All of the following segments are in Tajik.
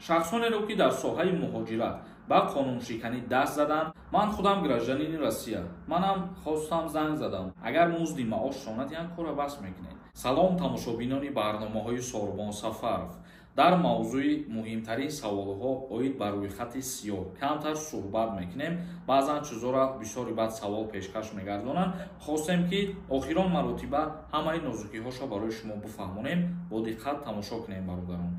Шахсонеро, ки дар соҳаи муҳоҷират ба қонуншиканӣ даст заданд. Ман худам гражданини Россия, манам хостам, занг задам. Агар музди маошшон надиҳанд, кора бас мекунед. Салом, тамошобинони барномаҳои Сорбон Сафаров. Дар мавзӯи муҳимтарин саволҳо оид ба рӯйхати сиёҳ камтар суҳбат мекунем. Баъзан чизоро бисёри баъд савол пешкаш мегардонанд. Хостем, ки охирон маротиба ҳамаи нозукиҳошро барои шумо бифаҳмонем. Бо диққат тамошо кунем, бародарон.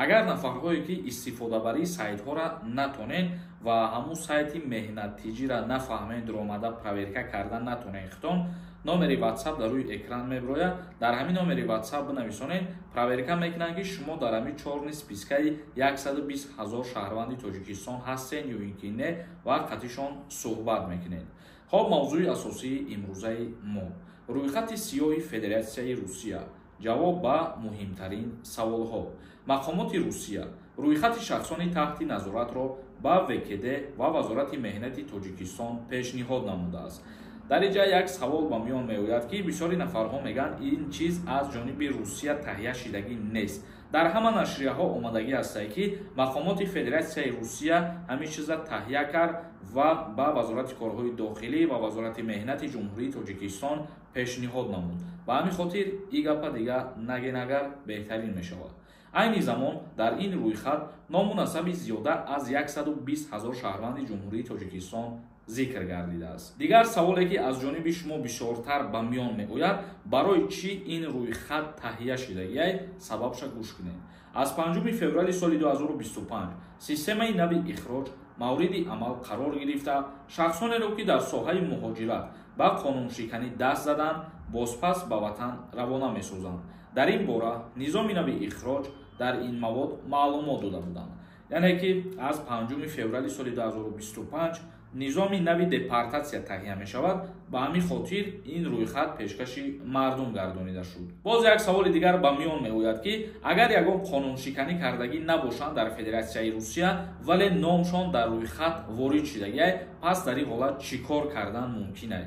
Агар нафарҳое, ки истифодабарии сайтҳоро натонед ва ҳамун сайти меҳнаттиҷиро нафаҳмед, дуромада проверка карда натонед хитон, номери WhatsApp дар рӯи экран мебирояд. Дар ҳамин номери WhatsApp бинависонед, проверка мекунанд, ки шумо дар ҳамин чёрный спискаи 120 ҳазор шаҳрванди Тоҷикистон ҳастен ё ин ки не, ва қатишон суҳбат мекунед. Хоб, мавзӯи асосии имрӯзаи мо: рӯйхати сиёҳи Федератсияи Русия, ҷавоб ба муҳимтарин саволҳо. Мақомоти Русия рӯйхати шахсони таҳти назоратро ба ВКД ва Вазорати меҳнати Тоҷикистон пешниҳод намудааст. Дар инҷа як савол ба миён меояд, ки бисёри нафарҳо мегӯянд, ин чиз аз ҷониби Русия таҳия шидагӣ нест. Дар ҳама нашрияҳо омадагӣ ҳастае, ки мақомоти Федератсияи Русия ҳамин чиза таҳия кард ва ба Вазорати корҳои дохилӣ ва Вазорати меҳнати Ҷумҳурии Тоҷикистон пешниҳод намуд. Ба ҳамин хотир и гапа дига наген, агар беҳтарин мешавад. Айни замон дар ин рӯйхат ному насаби зиёда аз 120 ҳазор шаҳрванди Ҷумҳурии Тоҷикистон зикр гардидааст. Дигар саволе, ки аз ҷониби шумо бисёртар ба миён меояд: барои чӣ ин рӯйхат таҳия шидагиай? Сабабша гӯш кунед. Аз 5 феврали соли 2025 системаи нави ихроҷ мавриди амал қарор гирифта, шахсонеро, ки дар соҳаи муҳоҷират ба қонуншиканӣ даст заданд, бозпас ба ватан равона месозанд. Дар ин бора низоми нави ихроҷ дар ин мавод маълумот дода буданд. Яъне ки аз 5 феврали соли 2025 низоми нави депортатсия таҳия мешавад. Ба ҳамин хотир ин рӯйхат пешкаши мардум гардонида шуд. Боз як саволи дигар ба миён меояд, ки агар ягон қонуншиканӣ кардагӣ набошанд дар Федератсияи Русия, вале номшон дар рӯйхат ворид шидагиай, пас дар ин ҳолат чӣ кор кардан мумкин ай?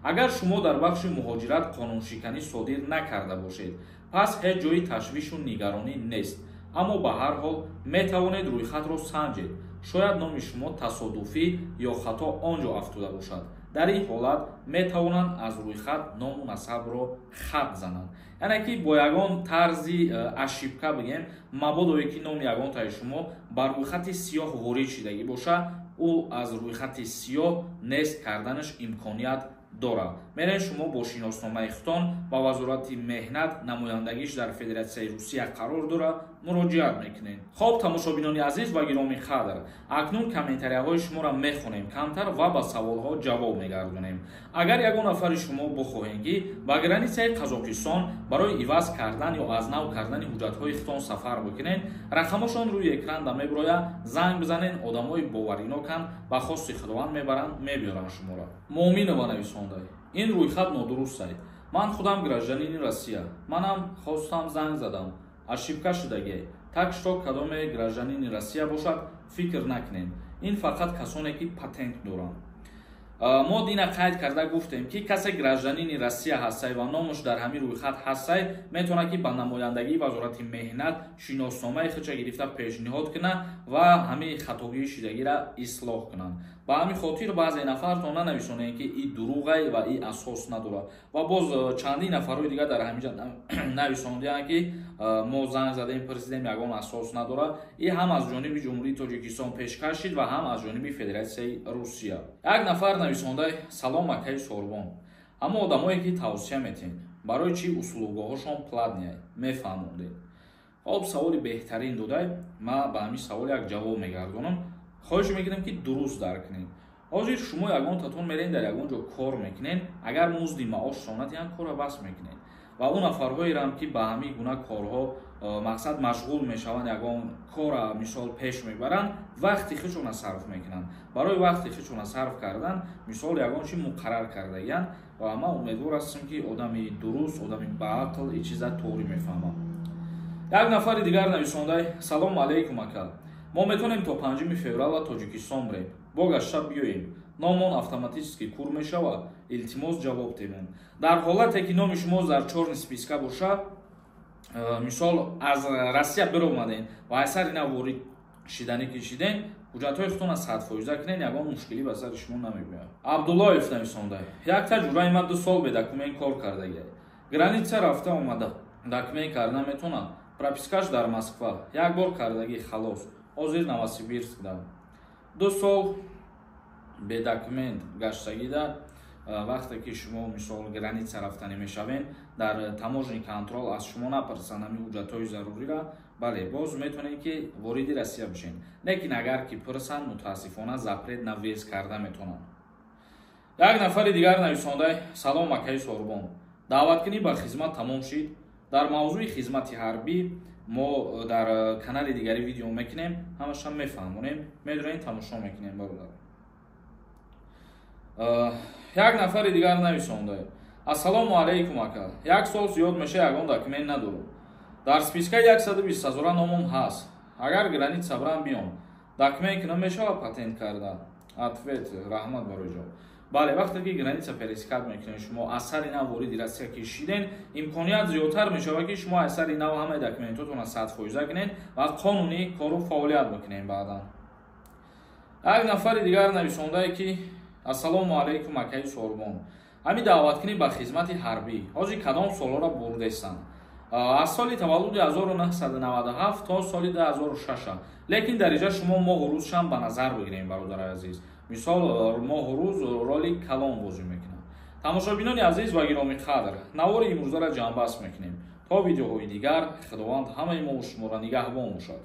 Агар шумо дар бахши муҳоҷират қонуншиканӣ содир накарда бошед, пас ҳеҷ ҷои ташвишу нигаронӣ нест. Аммо ба ҳар ҳол метавонед рӯйхатро санҷед. Шояд номи шумо тасодуфӣ ё хато он ҷо афтода бошад. Дар ин ҳолат метавонанд аз рӯйхат ному насабро хат зананд. Яъне ки бо ягон тарзи ошибка бигем, мабодое ки номи ягонтаи шумо ба рӯйхати сиёҳ ворид шидагӣ бошад, ӯ аз рӯйхати сиёҳ нест карданаш имконият дорад. Мерен шумо бо шиносномаи худтон ба Вазорати меҳнат, намояндагиш дар Федератсияи Русия қарор дорад, муроҷиат мекунед. Хоб, тамошобинони азиз ва гиромӣ қадр, акнун комментарияҳои шуморо мехонем камтар ва ба саволҳо ҷавоб мегардонем. Агар ягон нафари шумо бихоҳем, ки ба границаи Қазоқистон барои иваз кардан ё аз нав кардани ҳуҷҷатҳои худтон сафар бикунед, рақамошон рӯи экранда мебирояд, занг бизанед. Одамои бовариноканд, ба хости Худованд мебаранд, мебиёранд шуморо. Муъминова нависонда: «Ин рӯйхат нодурустай. Ман худам гражданини Россия, манам хостам, занг задам, ошибка шудагиай. Так что кадоме гражданини Россия бошад, фикр накунед, ин фақат касоне, ки патент доранд». Мо дина қайд карда гуфтем, ки касе гражданини Россия ҳастай ва номаш дар ҳамин рӯйхат ҳастай, метавонад, ки ба намояндагии Вазорати меҳнат шиносномаи худша гирифта пешниҳод кунад ва ҳамин хатогии шидагиро ислоҳ кунанд. Ба ҳамин хотир баъзе нафартон нанависонед, ки и дурӯғай ва и асос надорад. Ва боз чандин нафарҳои дигар дар ҳаминҷа нависондианд, ки мо занг задем, пурсидем, ягон асос надорад. И ҳам аз ҷониби Ҷумҳурии Тоҷикистон пешкаш шид ва ҳам аз ҷониби Федератсияи Русия. Як нафар нависонда: «Салом, акаи Сорбон. Ҳамо одамое, ки тавсия метиҳед, барои чӣ услугаҳошон платный мефаҳмондед?» Хоб, саволи беҳтарин додай. Ман ба ҳамин савол як ҷавоб мегардонам. Хоҳиш мекунем, ки дуруст дарк кунед. Ҳозир шумо ягон татон мерен, дар ягон ҷо кор мекунед, агар музди маошшон надиҳанд, корро бас мекунед. Ва он нафарҳоерам, ки ба ҳамин гуна корҳо, мақсад, машғул мешаванд, ягон кора, мисол, пеш мебаранд, вақти худшона сарф мекунанд. Барои вақти худшона сарф кардан, мисол, ягон чи муқаррар кардагиянд. Ва ман умедвор ҳастам, ки одами дуруст, одами баақл и чиза тоғрӣ мефаҳмад. Як нафари дигар нависондай: «Салому алайкум, ака. Мо метавонем то 5 феврала Тоҷикистон бирем, бо гашта биёем? Номон автоматически кур мешавад? Илтимос, ҷавоб темон». Дар ҳолате ки номи шумо дар чёрный списка бошад, мисол, аз Россия биромадем ва аз сари нав ворид Шиданӣ ки шиден, ҳуҷҷатҳои худтона 100% кунен, ягон мушкилӣ ба сари шумо намебиёяд. Абдуллоев нависонда: якта ҷураи ман 2 сол бе документ кор кардагиай, граница рафта омада, документ карда метавонад? Пропискаш дар Москва, як бор кардагӣ, халос. Ҳозир Новосибирск да. 2 сол бе документ гаштагида, вақте ки шумо, мисол, граница рафтанӣ мешавен, дар таможенный контроль аз шумо напарсанд ҳамин ҳуҷҷатҳои зарурира, бале, боз метавонед, ки вориди Россия бишед. Лекин агар ки пурсанд, мутаассифона, запрет на въезд карда метавонанд. Як нафари дигар нависонда: салом, акаи Сорбон, даъваткунӣ ба хизмат тамом шид? Дар мавзӯи хизмати ҳарбӣ мо дар канали дигари видео мекунем, ҳамаша мефаҳмонем, медонем, тамошо мекунем, бародар. Як нафари дигар нависонда: ассалому алайкум, ака, як сол зиёд меша, ягон документ надорам, дар спискаи 120 ҳазора номом ҳаст. Агар граница брам, биём, документ кунам, мешава патент карда? Ответ, раҳмат барои ҷавоб. Бале, вақте ки граница пересекать мекунед, шумо аз сари нав вориди Россия ки шиден, имконият зиёдтар мешавад, ки шумо аз сари нав ҳамаи документотонро 100% кунед ва қонунӣ кору фаъолият бикунед баъдан. Як нафари дигар нависондае, ки ассалому алайкум, акаи Сорбон, ҳамин даъваткунӣ ба хизмати ҳарбӣ ҳозир кадом солҳоро бурдестанд? Аз соли таваллуди 1997 то соли 2006. Лекин дар инҷа шумо моҳу рӯзшам ба назар бигирем, бародари азиз. Мисол, моҳу рӯз роли калон бозӣ мекунад. Тамошобинони азиз ва гиромиқадр, навори имрӯзаро ҷамъбаст мекунем. То видеоҳои дигар, Худованд ҳамаи мо шуморо нигаҳбон бошад.